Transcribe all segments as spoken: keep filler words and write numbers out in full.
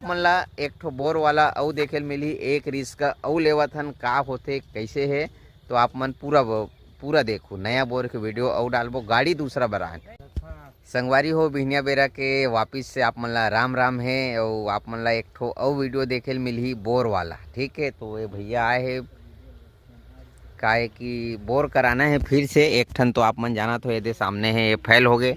मन ला एक ठो बोर वाला अउ देखे ल मिलही, एक रिस्क अउ लेवत हन, का होथे, कैसे हे, तो आप मन पूरा, पूरा देखो। नया बोर के वीडियो अउ डालबो, गाड़ी दूसरा बरान। संगवारी हो, बिहनिया बेरा के वापिस से आप मन ला राम राम हे, अउ आप मन ला एक ठो अउ वीडियो देखे ल मिलही बोर वाला, ठीक है। तो ये भैया आए हे, काहे कि बोर कराना है फिर से एक ठन। तो आप मन जानत हो, ये दे सामने है, ये फेल हो गए।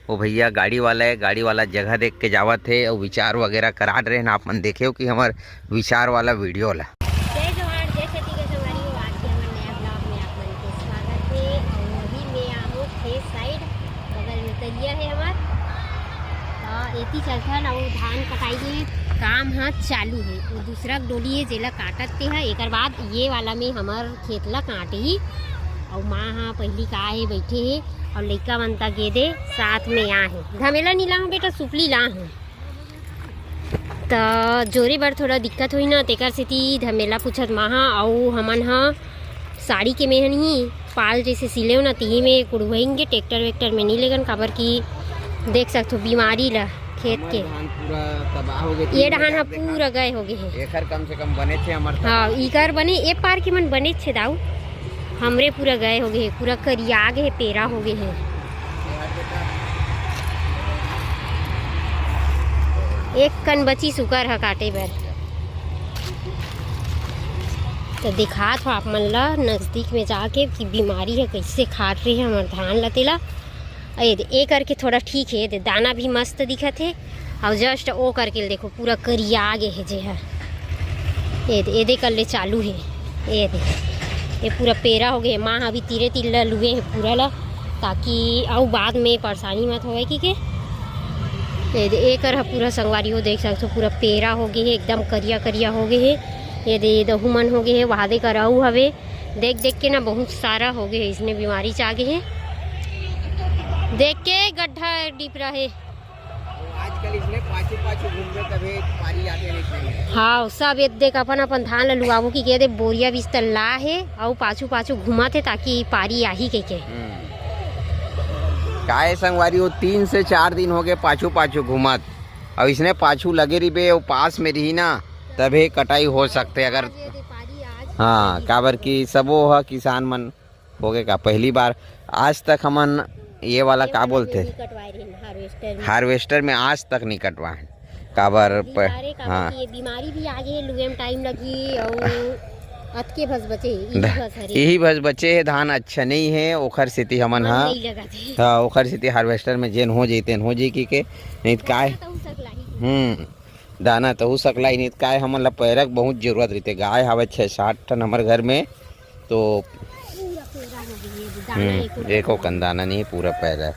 वो भैया गाड़ी वाला है, गाड़ी वाला जगह देख के जावत है और विचार वगैरह करा रहे हैं। आप मन देखे हो कि हमार विचार वाला वीडियो ला। जय जोहार, जय छत्तीसगढ़ संगवारी हो। आज के हमर नया ब्लॉग में आप मन के स्वागत है। और अभी मैं आहूँ खेत साइड, बगल में तरिया है हमार। तो एती चलथन, अउ धान कटाई के काम ह चालू है। वो दूसरा डोली है, जेला काटत ते है। एकर बाद ये वाला में हमर खेत ला काटही। अउ माँ ह पहिली का हे, बैठे हे, अउ लइका मन त गेदे साथ में आ हे। धमेला नी लाहूँ बेटा, सुपली लाहूँ। त जोरे बर थोड़ा दिक्कत होही ना, तेकर सेती धमेला पूछत माँ ह। अउ हमन ह साड़ी के मेहन ही पाल जैसे सिलेव ना, तिही में कुड़ुवाइन के, ट्रैक्टर वैक्टर में नहीं लेगन, काबर कि देख सकथो बीमारी ला खेत के। हमर धान पूरा तबाह हो गए, ये तीन डहान ह एकड़ देखा। पूरा गए हो गए हे। एकर कम से कम बने छे हमर हाँ, तबाह। इकर बने, ए पार के मन बने छे दाऊ, हमरे पूरा गए हो गए हे, पूरा करिया गए हे, पेरा हो गए हे। एक कन बची सुकर ह काटे बर। तो दिखात हो आप मन ला नजदीक में जाके कि बीमारी ह कैसे खात रहे हमर धान ला तेला। ए दे, ए करके थोड़ा ठीक है, ए दे दाना भी मस्त दिखत है। और जस्ट ओ करके देखो पूरा करिया गे है जे है। ए दे, ए दे कर ले चालू है। ए दे, ये पूरा पेरा हो गए। माँ अभी तीरे तीर ला लुए है पूरा ला, ताकि अउ बाद में परेशानी मत होवे की के। ए दे, एकर ह पूरा संगवारी हो देख सकथो, पूरा पेरा हो गए है, एकदम करिया करिया हो गए है। ये दे, ये दहू मन हो गए है, वहा दे कर अउ हवे। देख देख के ना बहुत सारा हो गए है, इसने बीमारी च आ गए है। देख के गड्ढा डिपरा है। आजकल इसने पाछू पाछू घूमबे तभे पारी आते नहीं इसने। हाँ, सब ये देख अपन अपन धान ला लुआबो की के दे बोरिया बिस्तर ला है, अउ पाछू पाछू घुमात है ताकि पारी आही के के। हम्म। काहे संगवारी, वो तीन से चार दिन हो गए पाछू पाछू घुमात, अउ इसने पाछू लगे रहिबे, वो पास में रही ना, तभे कटाई हो सकते अगर। हाँ, काबर कि सबो ह किसान मन हो गए का पहली बार आज तक हमन ये वाला का बोलते, हार्वेस्टर में आज तक नहीं कटवाए, काबर प-, हाँ। ये बीमारी भी आ गई, लुएम टाइम लगी और अतके भस बचे, यही भस हरे। यही भस बचे है, धान अच्छा नहीं है, ओखर सेती हमन मन हाँ, नहीं लगा थे। हाँ, ओखर सेती हार्वेस्टर में जेन हो जाई तेन हो जाई की के, नहीं तो काय। हम्म। दाना तहू सकलाई नहीं, काय हमन ला पैरा के बहुत जरूरत रहिथे। गाय हावय छः सात ठन हमर घर में, तो पूरा पैरा हो गई है, दाना हम्म, एको एको कन दाना नहीं, पूरा पैरा।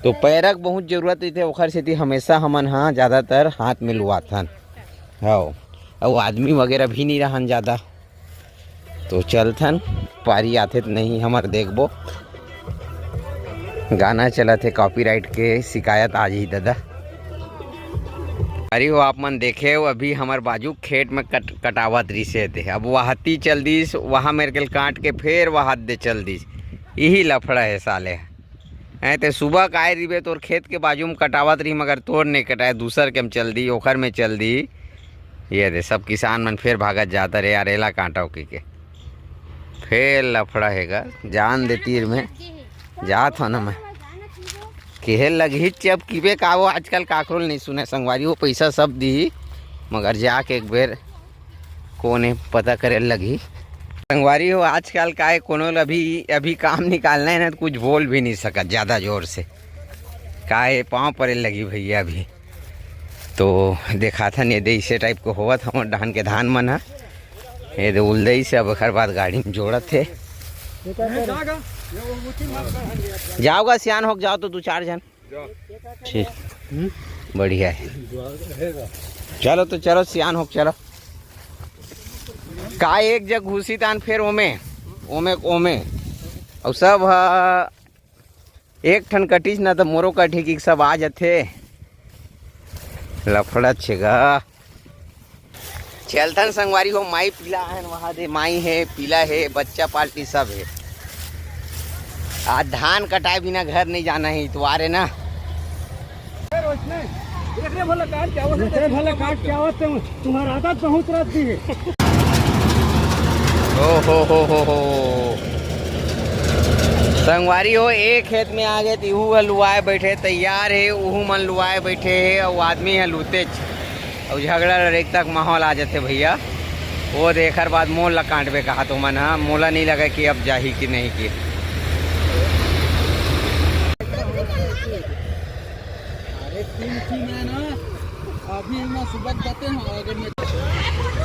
तो पैरा के बहुत जरूरत रहिथे, ओखर सेती हमेशा हमन हाँ ज़्यादातर हाथ में लुआथन। हाँ, अउ आदमी वगैरह भी नहीं रहन ज़्यादा। तो चलथन, पारी आथे त नहीं हमर देखबो। गाना चलत हे, कॉपीराइट के शिकायत आ जाही दादा। अरे वो आप मन देखे हो, अभी हमर बाजू खेत में कट-, कटावत रिसे थे, अब वहाती चल दिस, वहाँ मेरे के काट के फेर वहात दे चल दिस। यही लफड़ा है साले। ऐ ते सुबह का आए रिबे, तोर खेत के बाजू में कटावत रही, मगर तोर नहीं कटाए, दूसर के में चल दी, ओखर में चल दी। ये दे, सब किसान मन फेर भागत जाता रे यार, एला काटव की के। फेर लफड़ा हेगा, जान दे तीर में। जात हो ना मैं। केहे लगी चप कीबे का वो आजकल काकरोल नहीं सुने संगवारी, वो पैसा सब दी, मगर जाके एक बेर कोने पता करे लगी। संगवारी हो, आजकल का है, कोनो ल अभी, अभी काम निकालना है ना, तो कुछ बोल भी नहीं सकत ज़्यादा जोर से। का है, पाँव परे लगी भैया अभी। तो देखाथन, ये दे इसे टाइप को होवत हमर डहन के धान मन ह। ये दे उलदई से अब एकर बाद गाड़ी में जोड़त हे। जाओगा सियान होके जाओ तो दू चार झन। ठीक। बढ़िया है। चलो तो चलो, सियान हो, चलो। का एक जग घुसी तान फेर ओमे, ओमे, ओमे। अउ सब ह, एक ठन कटिस ना त मोरो कटही कि सब आ जथे। लफड़ा छेगा। चलथन संगवारी हो, माई पीला है, वहाँ दे माई है, पीला है, बच्चा पार्टी सब है। आज धान कटाए बिना घर नहीं जाना है, इतवार है ना। देख रहे भला काट क्या होता है? देख रहे भला काट क्या होता है? तुम्हारा आदत बहुत रहती है। ओ हो हो हो हो। संगवारी हो, एक खेत में आगे त इहू ह लुआए बैठे तैयार हे, उहू मन लुआए बैठे हे, अउ आदमी ह लूतेच। अउ झगड़ा लड़ाई तक माहौल आ जाथे भैया। वो दे, एखर बाद मोर ला काटबे कहा तो मन ह, मोला नहीं लगे कि अब जाही कि नहीं कि। अरे तीन तीन है ना, अभी मैं सुबह जाते हैं, अगर मैं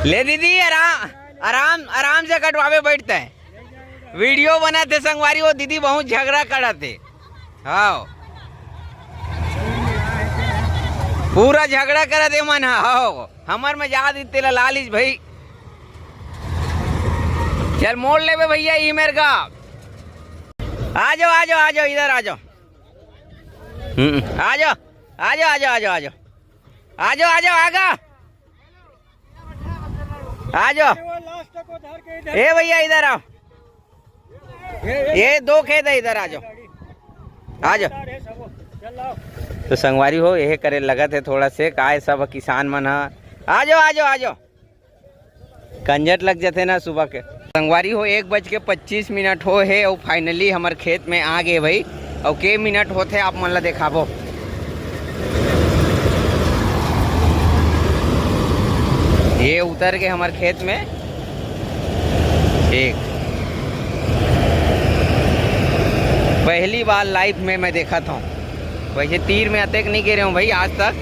ले दीदी, आराम, आराम, आराम से कटवावे बैठते हैं। वीडियो बनाते संगवारी, वो दीदी बहुत झगड़ा करते। हाँ, पूरा झगड़ा करते मन ह। हाँ, हमर में जा दी तेला लालिच भाई। चल मोड़ लेबे भैया, ई मेर का। आ जाओ, आ जाओ, आ जाओ, इधर आ जाओ। हम्म, आ जाओ, आ जाओ, आ जाओ, आ जाओ, आ जाओ। आ जाओ, आ जाओ, आगा। आ जाओ। ए भैया, इधर आओ। ये दो खेत है, इधर आ जाओ। आ जाओ। तो संगवारी हो, यही करे लगत है थोड़ा से, काय सब किसान मन ह। आ जाओ, आ जाओ, आ जाओ। कंजट लग जाथे ना सुबह के। संगवारी हो, एक बज के पच्चीस मिनट हो हे अउ finally हमर खेत में आ गे भाई। अउ के मिनट होथे, आप मन ला देखाबो। ये उतर के हमर खेत में एक पहली बार लाइफ में मैं देखत हूँ। वैसे तीर में अतेक नहीं गिरे हूँ भाई आज तक।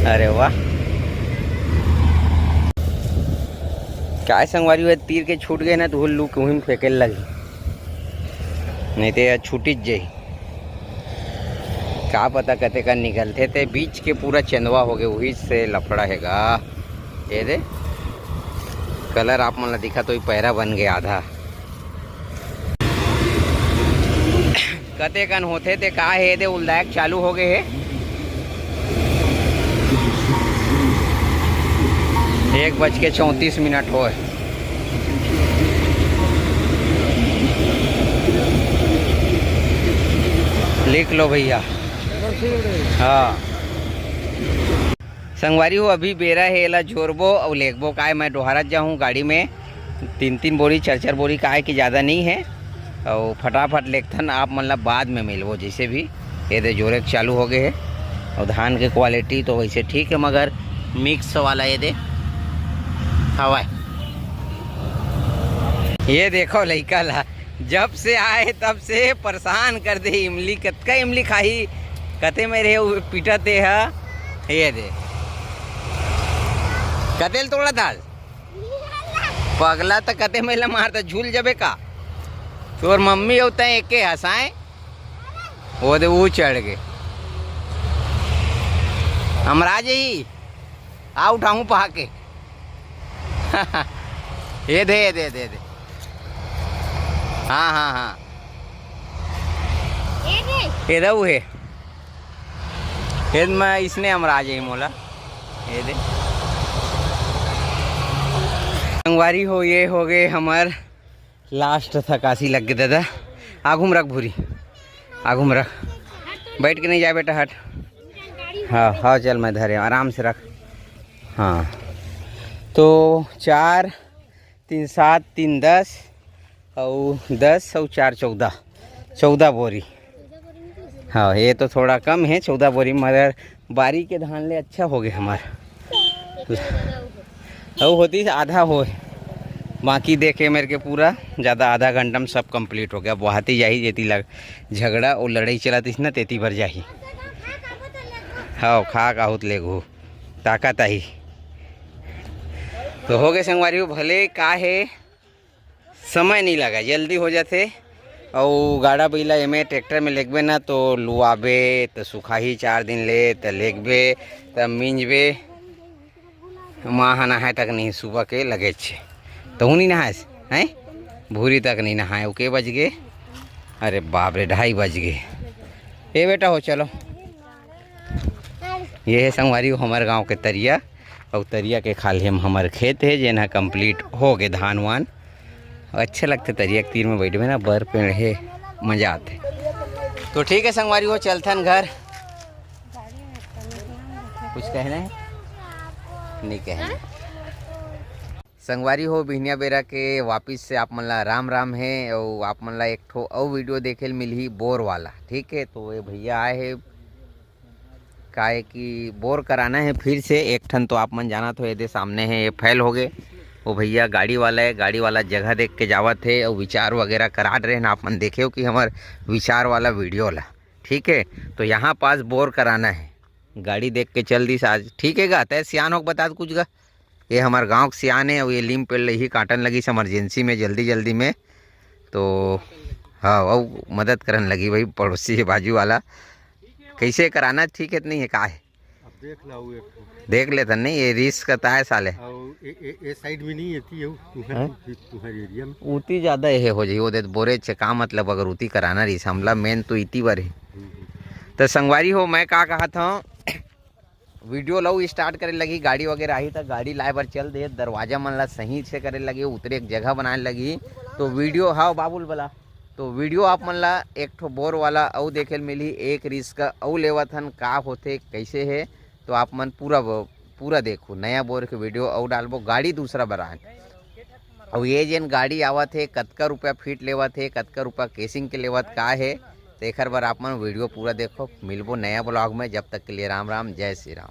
अरे वाह, काय संगवारी हो, तीर के छूट गए ना तो लू के उही में फेंके लगी, नहीं तो यार छूटिच जाई। का पता कते का निकलथे, ते बीच के पूरा चंदवा हो गए, वही से लफड़ा हेगा। ये दे कलर आप मन ला दिखा तो पैरा बन गया आधा। कते कन होथे ते का हे दे उलदायक चालू हो गए हे। एक बज के चौंतीस मिनट होए। लिख लो भैया। हाँ संगवारी हो, अभी बेरा हे, एला जोरबो अउ लेगबो। काय मैं डोहारत जाहूँ गाड़ी में, तीन तीन बोरी, चार चार बोरी, काय कि ज़्यादा नहीं है। अउ फटाफट लेगथन, आप मन ला बाद में मिलबो। जैसे भी ये दे जोरे के चालू हो गए है। अउ धान के क्वालिटी तो वैसे ठीक है, मगर मिक्स वाला ये दे हवाए। ये देखो लइका ला, जब से आए तब से परेशान कर दे। इमली, कतका इमली खाही, कते में रहे पीटा ते हा। ये दे, कतेल तोड़ा दाल पगला, त कते में ला मारता, झूल जबे का? तोर मम्मी अउ तैं एके हंसाए। वो दे, वो चढ़ गए। हम राजे ही आ उठाऊं पहा के। ये दे, ये दे, दे, दे। हाँ, हाँ, हाँ। ये दे। ये दे, वो है। ये मैं इसने हम राजे ही मोला। ये दे। संगवारी हो, ये हो गए हमर लास्ट थकासी लग गए दादा। आगू में रख भूरी, आगू में रख। बैठ के नहीं जाए बेटा, हट। हाँ, हाँ, चल मैं धरे, आराम से रख। हाँ, तो चार तीन सात, तीन दस, अउ दस अउ चार चौदह, चौदह बोरी। हाँ, ये तो थोड़ा कम है, चौदह बोरी, मगर बारी के धान ले अच्छा हो गए हमार। अउ होती आधा हो, बाकी देखे मेरे के पूरा ज़्यादा आधा घंटा में सब कंप्लीट हो गया। अब वहाती जाही जेती लग झगड़ा और लड़ाई चलातीस ना, तेती भर जाही। हाँ, खा का होत लेगू, ताकत आही। तो हो गए संगवारी हो, भले का है, समय नहीं लगा, जल्दी हो जाथे। अउ गाड़ा बइला एमे ट्रैक्टर में लेगबे ना, तो लुआबे, तो सुखाही चार दिन ले, तो लेगबे, तो मिंजबे। माँ ह नहाए तक नहीं, सुबह के लगे छे, तहू नहीं नहाएस, हैं? भूरी तक नहीं नहाए, ओके बज गए। अरे बाप रे, ढाई बज गए। ए बेटा हो, चलो। ये है संगवारी हो हमर गांव के तरिया, अउ तरिया के खाल्हे म हमर खेत है, जेन ह कंप्लीट हो गे धान वान। अच्छा लगथे तरिया के तीर में बैठबे ना, बर पेड़ है, मजा आथे। तो ठीक है संगवारी हो, चलथन घर। कुछ कहना है? नहीं कहना। संगवारी हो, बिहनिया बेरा के वापिस से आप मन ला राम राम हे। अउ आप मन ला एक ठो अउ वीडियो देखे ल मिलही बोर वाला, ठीक है। तो ये भैया आए हे, काहे कि बोर कराना है फिर से एक ठन। तो आप मन जानत हो, ये दे सामने है, ये फेल हो गए। वो भैया गाड़ी वाला है, गाड़ी वाला जगह देख के जावत है और विचार वगैरह करा रहे हैं। आप मन देखे हो कि हमार विचार वाला वीडियो ला, ठीक है। तो यहाँ पास बोर कराना है, गाड़ी देख के चल दिस आज, ठीक है गा। तय सियान होके बता दे कुछ गा। ये हमार गांव के सियान है और ये लीम पेड़ ही काटन लगी इमरजेंसी में, जल्दी जल्दी में। तो हाँ, वो मदद करन लगी भाई, पड़ोसी है बाजू वाला। कैसे कराना, ठीक है, नहीं है, का है? अब देख ला, वो एक ठो। देख लेथन, नहीं, ये रिस्क का ताय साले। और ए, ए, ए साइड में नहीं है, ती, वो तुम्हारे, हैं? तुम्हारे एरिया में। उती ज्यादा ये हो जाई, वो दे बोरे छे, का मतलब, अगर उती कराना रही हमला, मेन तो इती बार है। हम्म, हम्म। तो संगवारी हो, मैं का कहा था, वीडियो लऊ स्टार्ट करे लगी, गाड़ी वगैरह आही त गाड़ी लाए बर चल दे, दरवाजा मन ला सही से करे लगी, उतरे के जगह बनाए लगी। तो वीडियो, हाँ बाबुल बला, तो वीडियो आप मन ला एक ठो बोर वाला अउ देखे ल मिलही, एक रिस्क अउ लेवत हन, का होथे, कैसे है, तो आप मन पूरा ब-, पूरा देखो। नया बोर के वीडियो अउ डालबो, गाड़ी दूसरा बरान। अउ ये जेन गाड़ी आवत हे, कतका रुपया फीट लेवत हे, कतका रुपया केसिंग के लेवत का हे, तेखर बर आप मन वीडियो पूरा देखो। मिलबो नया ब्लॉग में, जब तक के लिए राम राम, जय श्री राम।